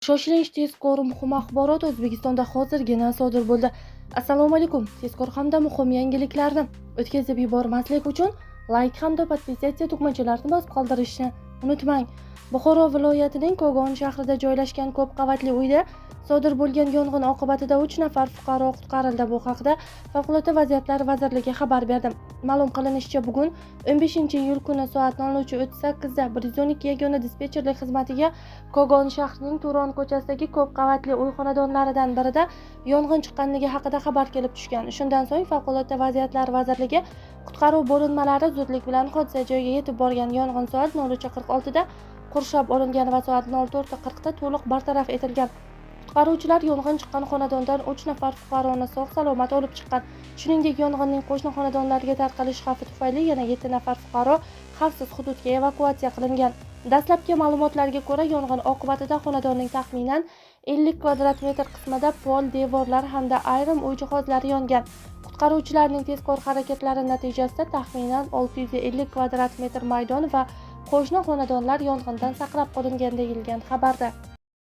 Shoshilinch tezkor muhim axborot O'zbekistonda hozirgina sodir bo'ldi. Assalomu alaykum. Tezkor hamda muhim yangiliklarni o'tkazib yubormaslik uchun like hamda подписаться tugmachalarini bosib qoldirishni unutmang. Buxoro viloyatining Kogon shahrida joylashgan ko'p qavatli uyda sodir bo'lgan yong'in oqibatida 3 nafar fuqaro qutqarildi. Bu haqida Favqulodda vaziyatlar vazirligi xabar berdi. Ma'lum qilinishicha, bugun 15-iyul kuni soat 03:38 da 112 yagona dispetcherlik xizmatiga Kogon shahrining Turon ko'chasidagi ko'p qavatli uy xonadonlaridan birida yong'in chiqqanligi haqida xabar kelib tushgan. Shundan so'ng Favqulodda vaziyatlar vazirligi qutqaruv bo'linmalari zudlik bilan hodisa joyiga yetib borgan. Yong'in soat 03:46 da qurshab olingan va soat 04:40 da to'liq bartaraf etilgan. Qutqaruvchilar yong'in chiqqan xonadondan 3 nafar fuqaroni sog' salomat olib chiqqan. Shuningdek, yong'inning qo'shni xonadonlarga tarqalish xavfi tufayli yana 7 nafar fuqaro xavfsiz hududga evakuatsiya qilingan. Dastlabki ma'lumotlarga ko'ra, yong'in oqibatida xonadonning taxminan 50 kvadrat metr qismida pol, devorlar hamda ayrim uy jihozlari yongan. Qutqaruvchilarning tezkor harakatlari natijasida taxminan 650 kvadrat metr maydon va qo'shni xonadonlar yong'indan saqlab qolingan, deyilgan xabarda.